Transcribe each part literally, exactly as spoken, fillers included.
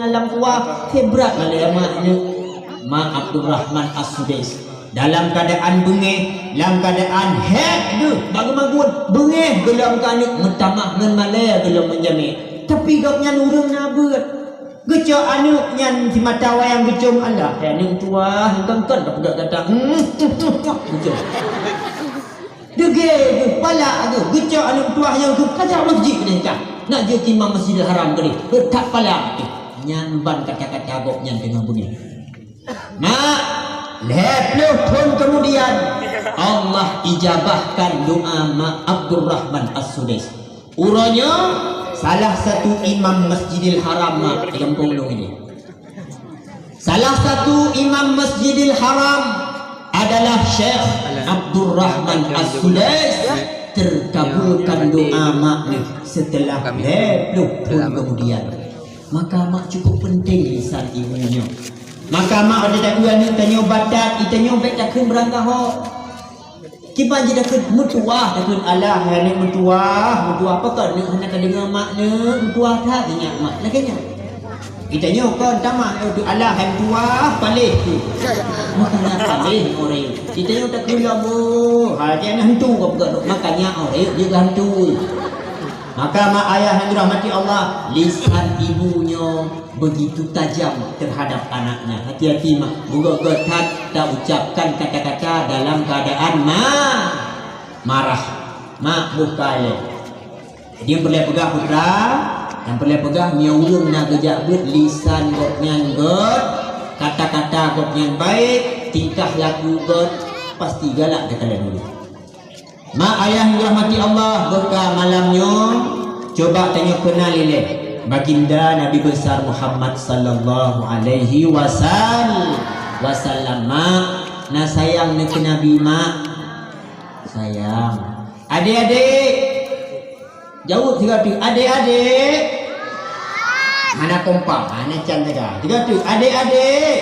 Lam kuah, hé brat malée mak nyoe. Ma Abdurrahman As-Sudais. Dalam keadaan beungéh, lam keadaan hék geuh, bak geumagun, beungéh gohlom keu aneuk, meutamah ngon malée gohlom ngon jamé. Tapi gobnyan ureuëng na beuet. Geucok aneuk nyan simata wayang geucom, "Alah, hai aneuk tuah, kon-kon ka peugah gata." Geucom. Deugée geuh, palak geuh, geucok aneuk tuah nyang geuh ka jak masjid keudeh ka. Nak jeuet keu imam Masjidil Haram keudeh, that palak geuh. Nyan ban kata-kata gobnyan teungoh beungéh. Mak, lhée ploh thon keumudian, Allah ijabahkan doa Mak Abdurrahman As-Sudais. Uroe nyoe, salah satu imam Masjidil Haram, Mak, di gampông lôn ini. Salah satu imam Masjidil Haram adalah Syekh Abdurrahman As-Sudais. Terkabulkan doa mak nyoe setelah lhée ploh thon kemudian. Maka mak cukup penting lisan ibu nyoe. Maka mak watée takheun aneuk tanyoe batat, itanyoe bék takheun beurangkaho. Kiban jih takheun meutuah, takheun, "Alah, hai aneuk meutuah, meutuah pakon neuk hana ka deungoe mak neuk, meutuah that ingat mak." Lagée nyan. Itanyoe kon tamah, "Alah, hai meutuah, paléh tu." Makanya paléh orang. Itanyoe takheun lom, "Oh, hai aneuk hantu kau peugah tu." Makanya orang juga hantu. Maka mak ayah yang dirahmati Allah, lisan ibu nyoe begitu tajam terhadap anaknya. Hati-hati mak, beugöt-göt that ta ucapkan kata-kata dalam keadaan ma-, marah. Mak, boh ka ilée. Jadi nyang peureulée peugah putra, nyang peureulée peugah meunyoe ureuëng na geujak beuet lisan gobnyan göt, kata-kata gobnyan baik, tingkah laku göt, pasti galak gata lé ureuëng. Mak ayah yang dirahmati Allah, beuka malam nyoe, coba tanyoe keunal ilée Baginda Nabi Besar Muhammad sallallahu alaihi wasal-, wasallam. Mak, na sayang neuk keu Nabi, Mak? Sayang. Adik-adik, jaweueb sigoe teuk, adik-adik. Hana kompak, hana can teuga. Sigoe teuk, adik-adik.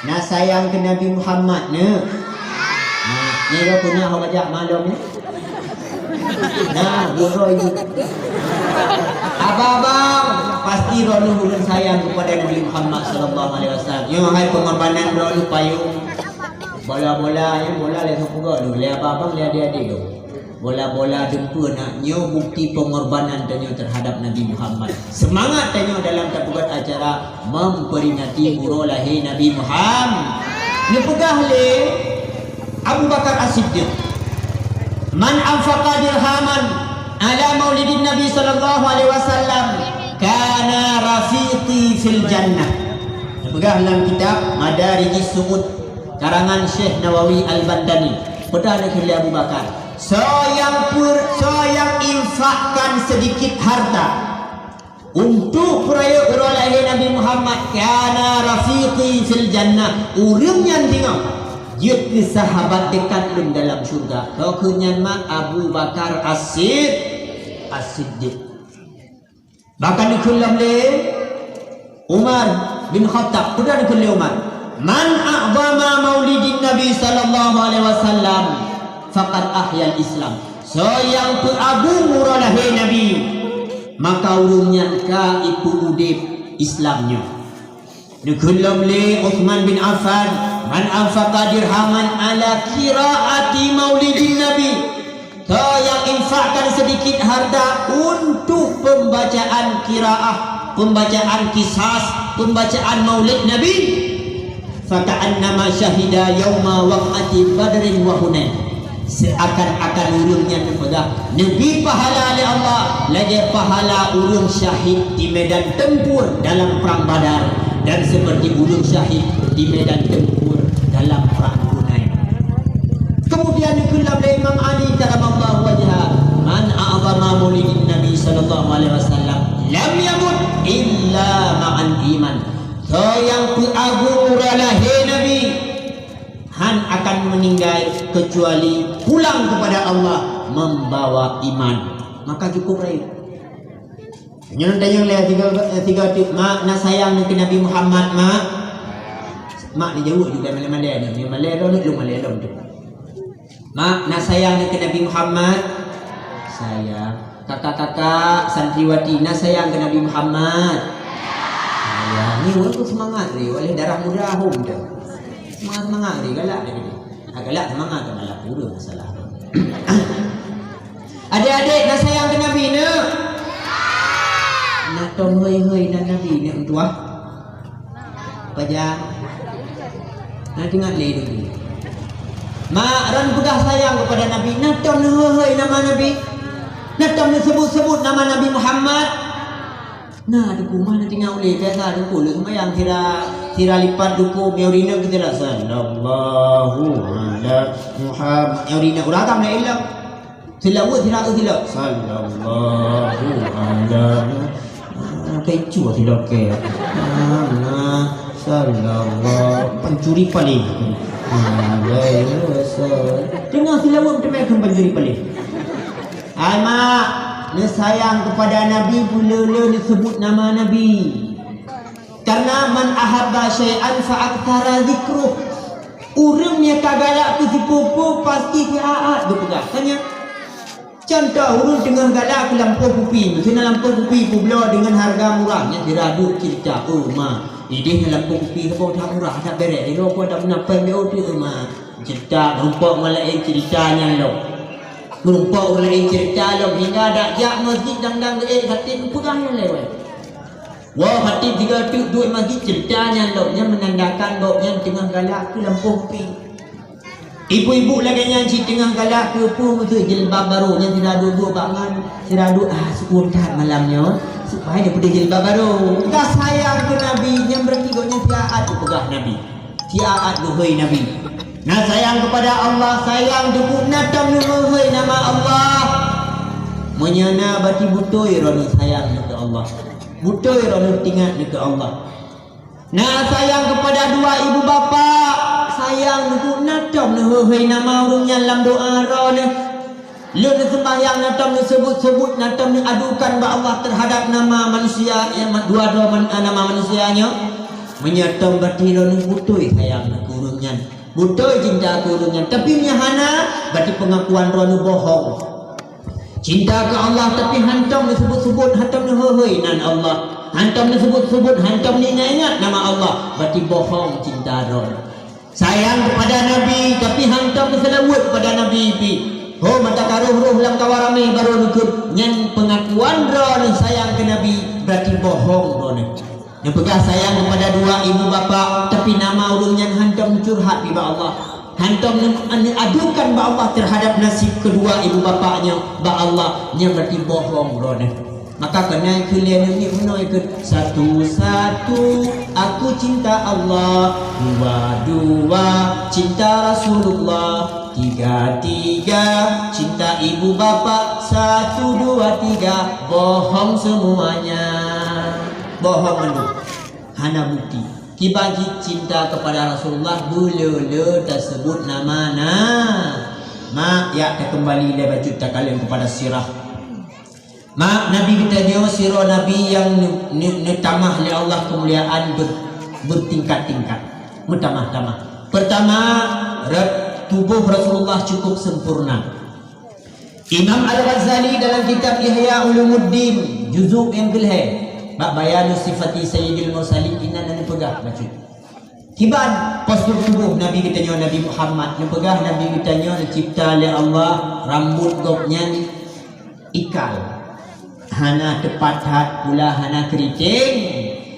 Na sayang keu Nabi Muhammad neuk? Nah, nyoe ka peuna ho bajak malam ni. Nah, gurôi ni. Abang-abang, pasti droeneuh ulôn sayang kepada Nabi Muhammad sallallahu alaihi wasallam. Nyoe hai pengorbanan droeneuh payong. Bola-bola, ya, bola lé sapeue lé abang-abang, lé adik-adik lé. Bola-bola dumpeue na nyoe bukti pengorbanan tanyoe terhadap Nabi Muhammad. Semangat tanyoe dalam tapeugöt acara memperingati uroe lahé Nabi Muhammad. Neupeugah lé Abu Bakar As-Siddiq, "Man anfaqa dirhaman ala maulidin Nabi sallallahu alaihi wasallam kana rafiqi fil jannah." Neupeugah lam kitab Madarijis Su'ud karangan Syekh Nawawi Al-Bantani. Peugah lé Abu Bakar, Soe nyang per-, soe nyang infakkan sedikit harta untuk peurayeuk uroe lahé Nabi Muhammad, kana rafiqi fil jannah. Ureuëng nyan singoh jeuet keu sahabat dekat lôn dalam syurga. Soe kheun nyan mak? Abu Bakar As-Sid-, As-Siddiq. Bahkan dikheun lom lé Umar bin Khattab, peugah dikheun lé Umar, "Man a'zama maulidin Nabi sallallahu alaihi wasallam faqad ahyal Islam." Soe nyang peuagung uroe lahé Nabi, maka ureuëng nyan ka ipeuudeb Islam nyoe. Neukheun lom lé Utsman bin Affan, "Man anfaqa dirhaman ala qiraati maulidin Nabi." Soe nyang infakkan sedikit harta untuk pembacaan qiraah, pembacaan qisas, pembacaan maulid Nabi, "Faka'annama syahida yauma waq'ati Badrin wa Hunain." Seakan-akan ureuëng nyan neupeugah, neubri pahala lé Allah lagée pahala ureuëng syahid di medan tempur dalam Perang Badar dan seperti ureuëng syahid di medan tempur dalam Perang Hunain. Kemudian dikheun lom lé Imam Ali karamallahu wajhah, "Man a'zama maulidin Nabi sallallahu alaihi wasallam lam yamut illa ma'al iman." Soe nyang peuagung uroe lahé Nabi, han akan meuninggai keucuali pulang keupada Allah membawa iman. Maka cukup rayeuk. Nyoe tanyong lé tiga, tiga tu, "Mak, na sayang neuk keu Nabi Muhammad, Mak?" Mak neujaweueb juga malée-malée, neuk malée lom, neuk malée lom tu. "Mak, na sayang neuk keu Nabi Muhammad?" Sayang. "Kakak-kakak santriwati, na sayang keu Nabi Muhammad?" Ya, ni ureueng tu seumangat lé, oleh darah muda hom tu. Seumangat-seumangat lé, galak dia tadi. Ah, galak seumangat tu malah pura masalah. Adik-adik, na sayang keu Nabi, na? Na tom hôi-hôi na Nabi, na meutuah? Pajan? Na teuingat lé dulu. Mak, ron peugah sayang kepada Nabi, na tom neuhôi-hôi nama Nabi? Na tom neusebut-sebut nama Nabi Muhammad? Na, Teungku, mah na tinggai ulée, biasa Teungku, lheueh seumayang sira, sira lipat Teungku, meunyoe rineueng keu sira, "Sallallahu ala Muhammad." Meunyoe rineueng, ureueng agam laén lom. Seulaweuet sira, eu, sila, "Sallallahu ala Muhammad." Ah, kecoh sila ke. Ah, na, "Sallallahu." Pancuri paléh. Alaihi wasallam. Teungoh seulaweuet teumé keu pancuri paléh. Hai mak, neusayang kepada Nabi, beu le-le neusebut nama Nabi. Karena man ahabba syai'an fa aktsara dzikruh. Ureueng nyang ka galak keu sipeue-peue pasti siat geupeugah. Tanya. Contoh, ureueng teungoh galak keu lampôh kupi, meusti na lampôh kupi peubloe deungon hareuga murah, nyan sira duek ceurita, "Oh, ma, ideh nyan lampôh kupi saboh that murah, that beret, ilôn kon that meunan péng B O T, oh, ma." Ceurita meurumpok ngon laén ceurita nyan lom. Meurumpok ngon laén ceurita lom, hingga dak jak masjid dang-dang geuék khatib geupeugah nyan lé wai. Woe khatib sigoe teuk duek masjid ceurita nyan lom, nyan meunandakan gobnyan teungoh galak keu lampôh kupi. Ibu-ibu lagèe nyan cit teungoh galak keu peue meuteuk jilbab barô nyan sira duek-duek bak ngon, sira duek, ah, seuuem that malam nyoe, supaya neupeudeh jilbab barô. Ka sayang keu Nabi, nyan beurati gobnyan siat geupeugah Nabi. Siat geuhôi Nabi. Na sayang kepada Allah, sayang teupeue na tom neuhôi-hôi nama Allah. Meunyoe na, berarti beutôi droeneuh sayang keu Allah. Beutôi droeneuh teuingat keu Allah. Na sayang kepada dua ibu bapa, sayang teupeue na tom neuhôi-hôi nama ureueng nyan lam doa droeneuh. Lheueh neuseumbahyang na tom neusebut-sebut, na tom neuadukan bak Allah terhadap nama manusia, nyang ma-, dua droe man-, nama manusia nyoe. Meunyoe tom, berarti droeneuh beutôi sayang keu ureueng nyan. Beutôi cinta keu ureueng nyan. Tapi meunyoe hana, berarti pengakuan droeneuh bohong. Cinta keu Allah tapi hantom neusebut-sebut, hantom neuhôi-hôi nan Allah. Hantom neusebut-sebut, hantom neuingat-ingat nama Allah, berarti bohong cinta droe. Sayang kepada Nabi tapi hantom neuseulaweuet kepada Nabi pih. Ho, mata ka roh-roh lam kawan ramé barô neukheun, nyan pengakuan droeneuh sayang keu Nabi, berarti bohong droeneuh. Neupeugah sayang kepada dua ibu bapa, tapi nama ureueng nyan hantom curhat bak Allah. Hantom neu-, neuadukan bak Allah terhadap nasib kedua ibu bapa nyoe bak Allah, nyan berarti bohong droeneuh. Maka keunan keu lheueh nyoe meunoe keu, satu-satu aku cinta Allah, dua-dua cinta Rasulullah, tiga-tiga cinta ibu bapa, satu, dua, tiga, bohong semuanya. Bohong mandum. Hana bukti. Kiban jih cinta kepada Rasulullah, beu le-le tasebut nama na. Mak, yak takeumbali lé bacut takalon kepada sirah. Mak, Nabi geutanyoe sidroe Nabi nyang ne-, ne-, neutamah lé Allah keumuliaan ber-, bertingkat-tingkat. Meutamah-tamah. Pertama, ra-, tuboh Rasulullah cukup sempurna. Imam Al-Ghazali dalam kitab Ihya Ulumuddin, juzuk nyang keulhèe, bak Bayanu Sifati Sayyidil Mursalin, inan neupeugah bacut. Kiban postur tuboh Nabi geutanyoe, Nabi Muhammad, neupeugah Nabi geutanyoe neucipta lé Allah, rambot gobnyan ikal. Hana teupat that pula, hana keriting.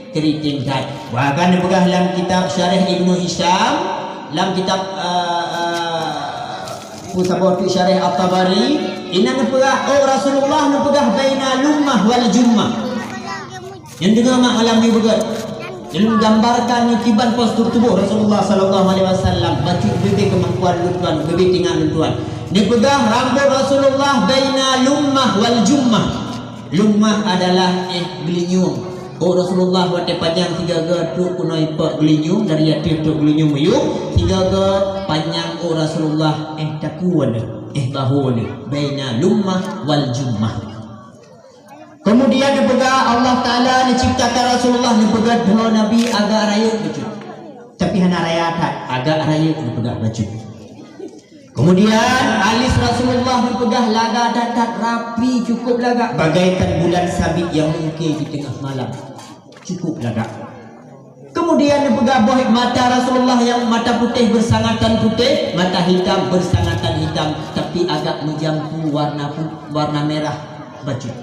Keriting that. Bahkan neupeugah lam kitab Syarah Ibnu Hisham, lam kitab, eh, eh, peue saboh tu Syarah At-Tabari, inan neupeugah, oh, Rasulullah neupeugah baina lummah wal jummah. Nyang deungoe mak malam nyoe beugöt. Nyang menggambarkan nyoe kiban postur tuboh Rasulullah sallallahu alaihi wasallam, bacut bebe kemampuan lôn tuan, bebe teuingat lôn tuan. Neupeugah rambot Rasulullah baina lummah wal jummah. Lummah adalah éh geulinyueng. Ôk Rasulullah watèe panyang sigaga trok keunoe ipok geulinyueng, dari ateueh trok geulinyueng miyueb, sigaga panyang ôk Rasulullah éh takue lé, éh bahô lé, baina lummah wal jummah. Keumudian neupeugah Allah Taala neuciptakan Rasulullah, neupeugah droe Nabi agak rayeuk bacut. Tapi hana raya that, agak rayeuk neupeugah bacut. Keumudian, alis Rasulullah neupeugah lagak that-that, rapi, cukup lagak, bagaikan bulan sabit nyang meungke di teungoh malam. Cukup lagak. Kemudian neupeugah boh mata Rasulullah nyang mata putéh beusangatan putéh, mata hitam beusangatan hitam, tapi agak meujampu warna pu-, warna merah bacut.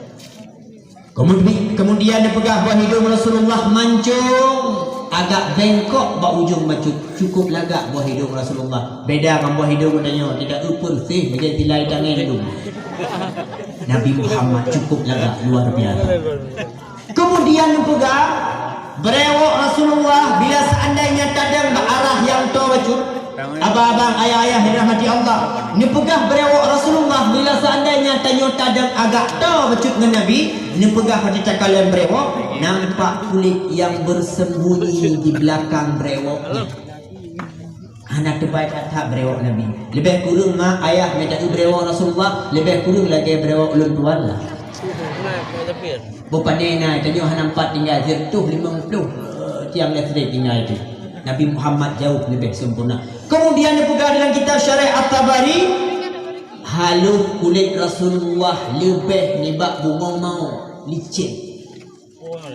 Kemudian, kemudian neupeugah boh hidong Rasulullah mancong, agak bengkok bak ujong bacut. Cukup lagak boh hidong Rasulullah. Beda ngon boh hidong geutanyoe, tidak ukur sih, bajai tilai tangai hidong. Nabi Muhammad cukup lagak, luar biasa. Kemudian neupeugah, brewok Rasulullah bila seandainya tadong bak arah nyang toe bacut, abang-abang, ayah-ayah yang dirahmati Allah, neupeugah brewok Rasulullah bila seandainya tanyoe tadong agak toe bacut ngon Nabi, neupeugah watée takalon brewok, nampak kulit yang bersembunyi di belakang brewok nyan. Hana teubai that-that brewok Nabi. Leubeh kureueng mak ayah mita brewok Rasulullah, leubeh kureueng lagée brewok ulôn tuan lah. Bupane na, tanyoe hana empat tinggai, sireutoh limong ploh, eh, tiang listrik tinggai tu. Nabi Muhammad jauh leubeh sempurna. Kemudian dipeugah dalam kitab Syarah At-Tabari, halôh kulét Rasulullah leubeh nibak bungong mawö, licén.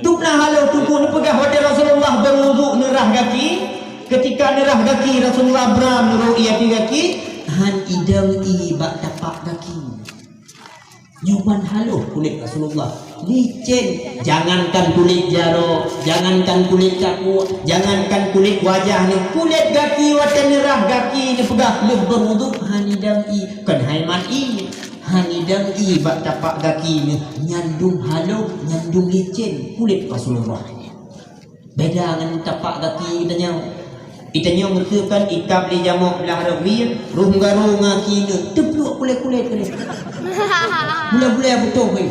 Dubna halôh Teungku, neupeugah watée Rasulullah beuruduk neurah gaki, ketika neurah gaki Rasulullah bram neurôh ié gaki, han idong ié bak tapak gaki. Nyoe ban halôh kulét Rasulullah. Licén, jangankan kulét jaroe, jangankan kulét cakôk, jangankan kulét wajah nyoe, kulét gaki watée neurah gaki neupeugah lheueh beuruduk han idong ié, kon hai mat ié. Han idong ié bak tapak gaki nyoe, nyan dum halôh, nyan dum licén kulét Rasulullah. Beda ngon tapak gaki geutanyoe. Geutanyoe meuseukan ikab lé jamok blah rot wie, rôh meugarô ngon gaki nyoe, teupluek kulét-kulét teuh. Bulée-bulée beutoh weh.